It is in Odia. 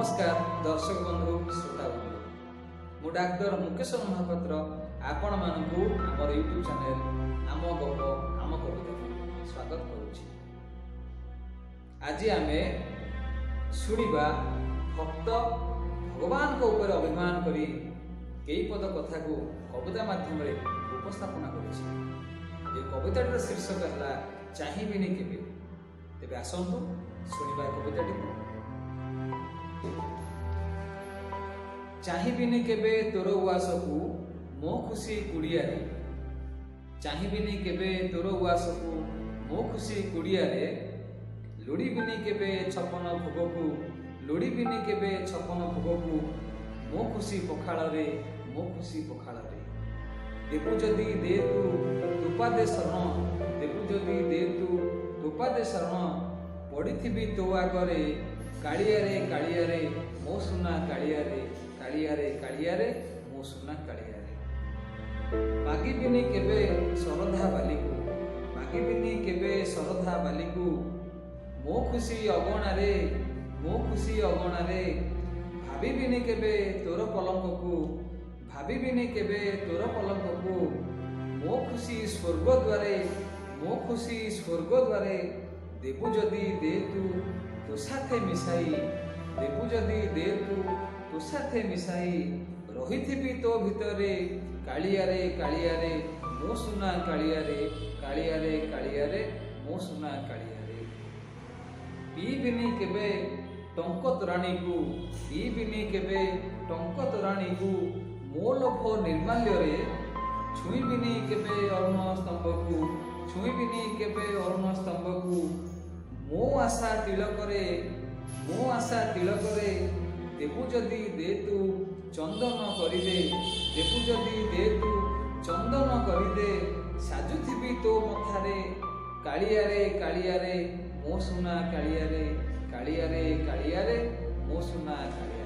ନମସ୍କାର ଦର୍ଶକ ବନ୍ଧୁ, ଶ୍ରୋତା ବନ୍ଧୁ, ମୁଁ ଡାକ୍ତର ମୁକେଶ ମହାପାତ୍ର ଆପଣମାନଙ୍କୁ ଆମର ୟୁଟ୍ୟୁବ୍ ଚ୍ୟାନେଲ ଆମ ଗପ ଆମ କବିତାକୁ ସ୍ୱାଗତ କରୁଛି। ଆଜି ଆମେ ଶୁଣିବା ଭକ୍ତ ଭଗବାନଙ୍କ ଉପରେ ଅଭିମାନ କରି କେଇ ପଦ କଥାକୁ କବିତା ମାଧ୍ୟମରେ ଉପସ୍ଥାପନା କରିଛି। ଏ କବିତାଟିର ଶୀର୍ଷକ ହେଲା ଚାହିଁବିନି କେବେ। ତେବେ ଆସନ୍ତୁ ଶୁଣିବା ଏ କବିତାଟିକୁ। ଚାହିଁବିନି କେବେ ତୋର ଉଆସକୁ ମୋ ଖୁସି କୁଡ଼ିଆରେ, ଚାହିଁବିନି କେବେ ତୋର ଉଆସକୁ ମୋ ଖୁସି କୁଡ଼ିଆରେ, ଲୋଡ଼ିବିନି କେବେ ଛପନ ଭୋଗକୁ, ଲୋଡ଼ିବିନି କେବେ ଛପନ ଭୋଗକୁ, ମୋ ଖୁସି ପଖାଳରେ, ମୋ ଖୁସି ପଖାଳରେ। ଦେବୁ ଯଦି ଦେ ତୁ ତୋପାଦେ ଶରଣ, ଦେବୁ ଯଦି ଦେ ତୁ ତୋପାଦେ ଶରଣ, ପଡ଼ିଥିବି ତୋ ଆଗରେ କାଳିଆରେ କାଳିଆରେ ମୋ ସୁନା କାଳିଆରେ, କାଳିଆରେ କାଳିଆରେ ମୋ ସୁନା କାଳିଆରେ। ମାଗିବିନି କେବେ ଶରଧା ବାଲିକୁ, ମାଗିବିନି କେବେ ଶରଧା ବାଲିକୁ, ମୋ ଖୁସି ଅଗଣାରେ, ମୋ ଖୁସି ଅଗଣାରେ। ଭାବିବିନି କେବେ ତୋର ପଲଙ୍କକୁ, ଭାବିବିନି କେବେ ତୋର ପଲଙ୍କକୁ, ମୋ ଖୁସି ସ୍ୱର୍ଗ ଦ୍ୱାରେ, ମୋ ଖୁସି ସ୍ୱର୍ଗ ଦ୍ୱାରେ। ଦେବୁ ଯଦି ଦେ ତୁ ତୋ ସାଥେ ମିଶାଇ, ଦେବୁ ଯଦି ଦେ ତୁ ତୋ ସାଥେ ମିଶାଇ, ରହିଥିବି ତୋ ଭିତରେ କାଳିଆରେ କାଳିଆରେ ମୋ ସୁନା କାଳିଆରେ, କାଳିଆରେ କାଳିଆରେ ମୋ ସୁନା କାଳିଆରେ। ପିଇବିନି କେବେ ଟଙ୍କ ତୋରାଣୀକୁ, ପିଇବିନି କେବେ ଟଙ୍କ ତୋରାଣୀକୁ, ମୋ ଲୋଭ ନିର୍ମାଲ୍ୟରେ। ଛୁଇଁବିନି କେବେ ଅରୁଣ ସ୍ତମ୍ଭକୁ, ଛୁଇଁବିନି କେବେ ଅରୁଣ ସ୍ତମ୍ଭକୁ, ମୋ ଆଶା ତିଳକରେ, ମୋ ଆଶା ତିଳକରେ। ଦେବୁ ଯଦି ଦେ ତୁ ଚନ୍ଦନ କରିଦେ, ଦେବୁ ଯଦି ଦେ ତୁ ଚନ୍ଦନ କରିଦେ, ସାଜୁଥିବି ତୋ ମଥାରେ କାଳିଆରେ କାଳିଆରେ ମୋ ସୁନା କାଳିଆରେ, କାଳିଆରେ କାଳିଆରେ ମୋ ସୁନା କାଳିଆରେ।